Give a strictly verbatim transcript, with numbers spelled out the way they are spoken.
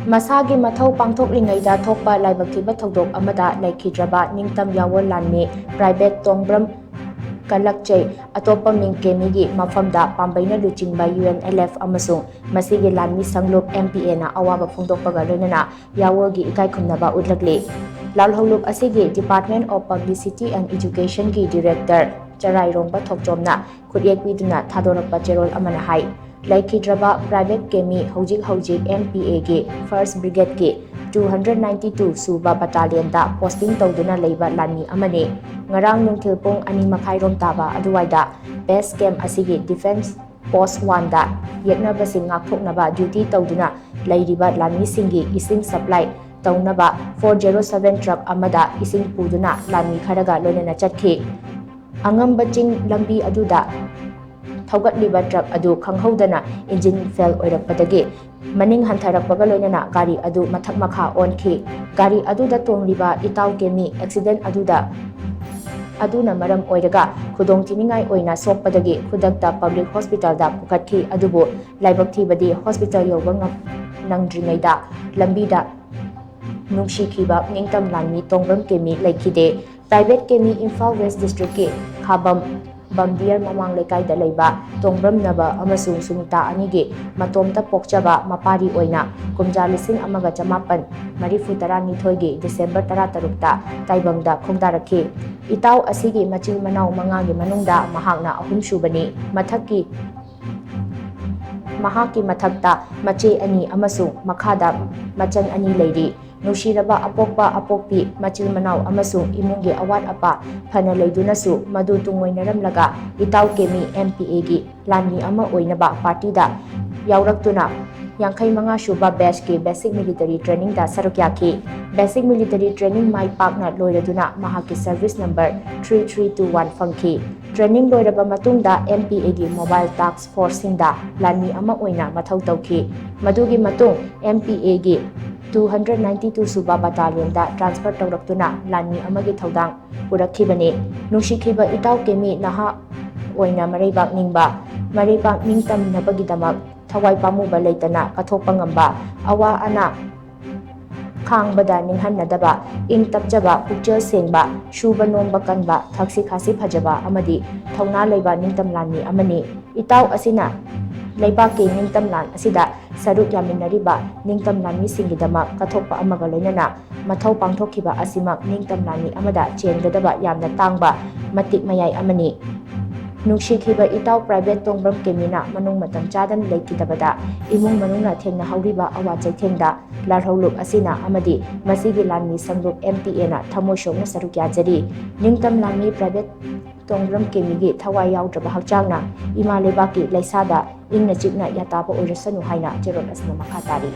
ꯃꯁꯥꯒꯤ ꯃꯊꯧ ꯄꯥꯡꯊꯣꯛꯂꯤꯉꯩꯗ ꯊꯣꯛꯄ ꯂꯥꯏꯕꯛ ꯊꯤꯕ ꯊꯧꯗꯣꯛ ꯑꯃꯗ ꯂꯩꯈꯤꯗ꯭ꯔꯕ ꯅꯤꯡꯇꯝ ꯌꯥꯋꯣꯜ ꯂꯥꯟꯃꯤ Private ꯇꯣꯡꯕ꯭ꯔꯝ ꯀꯂꯛꯆꯩ ꯑꯇꯣꯞꯄ ꯃꯤꯡ ꯀꯦꯃꯤꯒꯤ ꯃꯐꯝꯗ ꯄꯥꯝꯕꯩꯅ ꯂꯨꯆꯤꯡꯕ UNLF ꯑꯃꯁꯨꯡ ꯃꯁꯤꯒꯤ ꯂꯥꯟꯃꯤ ꯁꯪꯂꯨꯞ MPAꯅ ꯑꯋꯥꯕ ꯐꯣꯡꯗꯣꯛꯄꯒ ꯂꯣꯏꯅꯅ ꯌꯥꯋꯣꯜꯒꯤ ꯏꯀꯥꯏ ꯈꯨꯝꯅꯕ ꯎꯠꯂꯛꯂꯤ꯫ ꯂꯥꯜꯍꯧꯂꯨꯞ ꯑꯁꯤꯒꯤ Department of Publicity and Educationꯒꯤ Director ꯆꯔꯥꯏꯔꯣꯡꯕ ꯊꯣꯛꯆꯣꯝꯅ ꯈꯨꯠꯌꯦꯛ ꯄꯤꯗꯨꯅ ꯊꯥꯗꯣꯔꯛꯄ ꯆꯦꯔꯣꯜ ꯑꯃꯅ ꯍꯥꯏ, ꯂꯩꯈꯤꯗ꯭ꯔꯕ Private ꯀꯦꯃꯤ ꯍꯧꯖꯤꯛ ꯍꯧꯖꯤꯛ MPAꯒꯤ First Brigadeꯀꯤ two hundred ninety two ꯁꯨꯕ Battalionꯗ posting ꯇꯧꯗꯨꯅ ꯂꯩꯕ ꯂꯥꯟꯃꯤ ꯑꯃꯅꯤ꯫ ꯉꯔꯥꯡ ꯅꯨꯡꯊꯤꯜ ꯄꯨꯡ ꯑꯅꯤ ꯃꯈꯥꯏꯔꯣꯝ ꯇꯥꯕ ꯑꯗꯨꯋꯥꯏꯗ base camp ꯑꯁꯤꯒꯤ Defence Post Oneꯗ ꯌꯦꯛꯅꯕꯁꯤꯡ ꯉꯥꯛꯊꯣꯛꯅꯕ duty ꯇꯧꯗꯨꯅ ꯂꯩꯔꯤꯕ ꯂꯥꯟꯃꯤꯁꯤꯡꯒꯤ ꯏꯁꯤꯡ supply ꯇꯧꯅꯕ four zero seven truck ꯑꯃꯗ ꯏꯁꯤꯡ ꯄꯨꯗꯨꯅ ꯂꯥꯟꯃꯤ ꯈꯔꯒ ꯂꯣꯏꯅꯅ ꯆꯠꯈꯤ꯫ ꯑꯉꯝꯕ ꯆꯤꯡ ꯂꯝꯕꯤ ꯑꯗꯨꯗ ꯊꯧꯒꯠꯂꯤꯕ truck ꯑꯗꯨ ꯈꯪꯍꯧꯗꯅ engine fail ꯑꯣꯏꯔꯛꯄꯗꯒꯤ ꯃꯅꯤꯡ ꯍꯟꯊꯔꯛꯄꯒ ꯂꯣꯏꯅꯅ ꯒꯥꯔꯤ ꯑꯗꯨ ꯃꯊꯛ ꯃꯈꯥ ꯑꯣꯟꯈꯤ꯫ ꯒꯥꯔꯤ ꯑꯗꯨꯗ ꯇꯣꯡꯂꯤꯕ ꯏꯇꯥꯎ ꯀꯦꯃꯤ accident ꯑꯗꯨꯗ, ꯑꯗꯨꯅ ꯃꯔꯝ ꯑꯣꯏꯔꯒ ꯈꯨꯗꯣꯡꯊꯤꯅꯤꯡꯉꯥꯏ ꯑꯣꯏꯅ ꯁꯣꯛꯄꯗꯒꯤ ꯈꯨꯗꯛꯇ Public Hospitalꯗ ꯄꯨꯈꯠꯈꯤ꯫ ꯑꯗꯨꯕꯨ ꯂꯥꯏꯕꯛ ꯊꯤꯕꯗꯤ hospital ꯌꯧꯕ ꯉꯝ-, ꯅꯪꯗ꯭ꯔꯤꯉꯩꯗ ꯂꯝꯕꯤꯗ ꯅꯨꯡꯁꯤꯈꯤꯕ ꯅꯤꯡꯇꯝ ꯂꯥꯟꯃꯤ ꯇꯣꯡꯕ꯭ꯔꯝ ꯀꯦꯃꯤ ꯂꯩꯈꯤꯗꯦ꯫ Private ꯀꯦꯃꯤ ꯏꯝꯐꯥꯜ West Districtꯀꯤ ꯈꯥꯕꯝ ꯕꯝꯗꯤꯌꯔ ꯃꯃꯥꯡ ꯂꯩꯀꯥꯏꯗ ꯂꯩꯕ ꯇꯣꯡꯕ꯭ꯔꯝ ꯅꯕ ꯑꯃꯁꯨꯡ ꯁꯨꯅꯤꯇꯥ ꯑꯅꯤꯒꯤ ꯃꯇꯣꯝꯇ ꯄꯣꯛꯆꯕ ꯃꯄꯥꯔꯤ ꯑꯣꯏꯅ ꯀꯨꯝꯖꯥ ꯂꯤꯁꯤꯡ ꯑꯃꯒ ꯆꯃꯥꯄꯟ ꯃꯔꯤꯐꯨ ꯇꯔꯥꯅꯤꯊꯣꯏꯒꯤ December ꯇꯔꯥꯇꯔꯨꯛꯇ ꯇꯥꯏꯕꯪꯗ ꯈꯣꯡꯗꯥꯔꯛꯈꯤ꯫ ꯏꯇꯥꯎ ꯑꯁꯤꯒꯤ ꯃꯆꯤꯜ ꯃꯅꯥꯎ ꯃꯉꯥꯒꯤ ꯃꯅꯨꯡꯗ ꯃꯍꯥꯛꯅ ꯑꯍꯨꯝꯁꯨꯕꯅꯤ꯫ ꯃꯊꯛꯀꯤ, ꯃꯍꯥꯛꯀꯤ ꯃꯊꯛꯇ ꯃꯆꯦ ꯑꯅꯤ ꯑꯃꯁꯨꯡ ꯃꯈꯥꯗ ꯃꯆꯟ ꯑꯅꯤ ꯂꯩꯔꯤ꯫ ꯅꯨꯡꯁꯤꯔꯕ ꯑꯄꯣꯛꯄ ꯑꯄꯣꯛꯄꯤ, ꯃꯆꯤꯜ ꯃꯅꯥꯎ ꯑꯃꯁꯨꯡ ꯏꯃꯨꯡꯒꯤ ꯑꯋꯥꯠ ꯑꯄꯥ ꯐꯅ ꯂꯩꯗꯨꯅꯁꯨ, ꯃꯗꯨ ꯇꯨꯡꯑꯣꯏꯅꯔꯝꯂꯒ ꯏꯇꯥꯎ ꯀꯦꯃꯤ MPAꯒꯤ ꯂꯥꯟꯃꯤ ꯑꯃ ꯑꯣꯏꯅꯕ partyꯗ ꯌꯥꯎꯔꯛꯇꯨꯅ ꯌꯥꯡꯈꯩ ꯃꯉꯥ ꯁꯨꯕ batchꯀꯤ Basic Military Trainingꯗ ꯁꯔꯨꯛ ꯌꯥꯈꯤ꯫ Basic Military Training ꯃꯥꯏ ꯄꯥꯛꯅ ꯂꯣꯏꯔꯗꯨꯅ ꯃꯍꯥꯛꯀꯤ service number three three two one ꯐꯪꯈꯤ꯫ Training ꯂꯣꯏꯔꯕ ꯃꯇꯨꯡꯗ MPAꯒꯤ Mobile Task Forceꯁꯤꯡꯗ ꯂꯥꯟꯃꯤ ꯑꯃ ꯑꯣꯏꯅ ꯃꯊꯧ ꯇꯧꯈꯤ꯫ ꯃꯗꯨꯒꯤ ꯃꯇꯨꯡ MPAꯒꯤ two hundred ninety two ꯁꯨꯕ Battalionꯗ transfer ꯇꯧꯔꯛꯇꯨꯅ ꯂꯥꯟꯃꯤ ꯑꯃꯒꯤ ꯊꯧꯗꯥꯡ ꯄꯨꯔꯛꯈꯤꯕꯅꯤ꯫ ꯅꯨꯡꯁꯤꯈꯤꯕ ꯏꯇꯥꯎ ꯀꯦꯃꯤ, ꯅꯍꯥ ꯑꯣꯏꯅ ꯃꯔꯩꯕꯥꯛ ꯅꯤꯡꯕ, ꯃꯔꯩꯕꯥꯛ ꯅꯤꯡꯇꯝꯅꯕꯒꯤꯗꯃꯛ ꯊꯋꯥꯏ ꯄꯥꯝꯃꯨꯕ ꯂꯩꯇꯅ ꯀꯠꯊꯣꯛꯄ ꯉꯝꯕ, ꯑꯋꯥ ꯑꯅꯥ ꯈꯥꯡꯕꯗ ꯅꯤꯡꯍꯟꯅꯗꯕ, ꯏꯪ ꯇꯞꯆꯕ, ꯄꯨꯛꯆꯦꯜ ꯁꯦꯡꯕ, ꯁꯨꯕ ꯅꯣꯝꯕ ꯀꯟꯕ, ꯊꯛꯁꯤ ꯈꯥꯁꯤ ꯐꯖꯕ ꯑꯃꯗꯤ ꯊꯧꯅꯥ ꯂꯩꯕ ꯅꯤꯡꯇꯝ ꯂꯥꯟꯃꯤ ꯑꯃꯅꯤ꯫ ꯏꯇꯥꯎ ꯑꯁꯤꯅ ꯂꯩꯕꯥꯛꯀꯤ ꯅꯤꯡꯇꯝ ꯂꯥꯟ ꯑꯁꯤꯗ ꯁꯔꯨꯛ ꯌꯥꯃꯤꯟꯅꯔꯤꯕ ꯅꯤꯡꯇꯝ ꯂꯥꯟꯃꯤꯁꯤꯡꯒꯤꯗꯃꯛ ꯀꯠꯊꯣꯛꯄ ꯑꯃꯒ ꯂꯣꯏꯅꯅ ꯃꯊꯧ ꯄꯥꯡꯊꯣꯛꯈꯤꯕ ꯑꯁꯤꯃꯛ ꯅꯤꯡꯇꯝ ꯂꯥꯟꯃꯤ ꯑꯃꯗ ꯆꯦꯟꯒꯗꯕ ꯌꯥꯝꯅ ꯇꯥꯡꯕ ꯃꯇꯤꯛ ꯃꯌꯥꯏ ꯑꯃꯅꯤ꯫ ꯅꯨꯡꯁꯤꯈꯤꯕ ꯏꯇꯥꯎ ꯄ꯭ꯔꯥꯏꯚꯦꯠ ꯇꯣꯡꯕ꯭ꯔꯝ ꯀꯦꯃꯤꯅ ꯃꯅꯨꯡ ꯃꯇꯝ ꯆꯥꯗꯅ ꯂꯩꯈꯤꯗꯕꯗ ꯏꯃꯨꯡ ꯃꯅꯨꯡꯅ ꯊꯦꯡꯅꯍꯧꯔꯤꯕ ꯑꯋꯥ ꯆꯩꯊꯦꯡꯗ ꯂꯥꯜꯍꯧꯂꯨꯞ ꯑꯁꯤꯅ ꯑꯃꯗꯤ ꯃꯁꯤꯒꯤ ꯂꯥꯟꯃꯤ ꯁꯪꯂꯨꯞ ꯑꯦꯝ ꯄꯤ ꯑꯦꯅ ꯊꯃꯣꯏ ꯁꯣꯛꯅ ꯁꯔꯨꯛ ꯌꯥꯖꯔꯤ꯫ ꯅꯤꯡꯇꯝ ꯂꯥꯟꯃꯤ ꯄ꯭ꯔꯥꯏꯚꯦꯠ ꯇꯣꯡꯕ꯭ꯔꯝ ꯀꯦꯃꯤꯒꯤ ꯊꯋꯥꯏ ꯌꯥꯎꯗ꯭ꯔꯕ ꯍꯛꯆꯥꯡꯅ ꯏꯃꯥ ꯂꯩꯕꯥꯛꯀꯤ ꯂꯩꯁꯥꯗ ꯏꯪꯅ ꯆꯤꯛꯅ ꯌꯥꯇꯥꯕ ꯑꯣꯏꯔꯁꯅꯨ ꯍꯥꯏꯅ ꯆꯦꯔꯣꯜ ꯑꯁꯤꯅ ꯃꯈꯥ ꯇꯥꯔꯤ꯫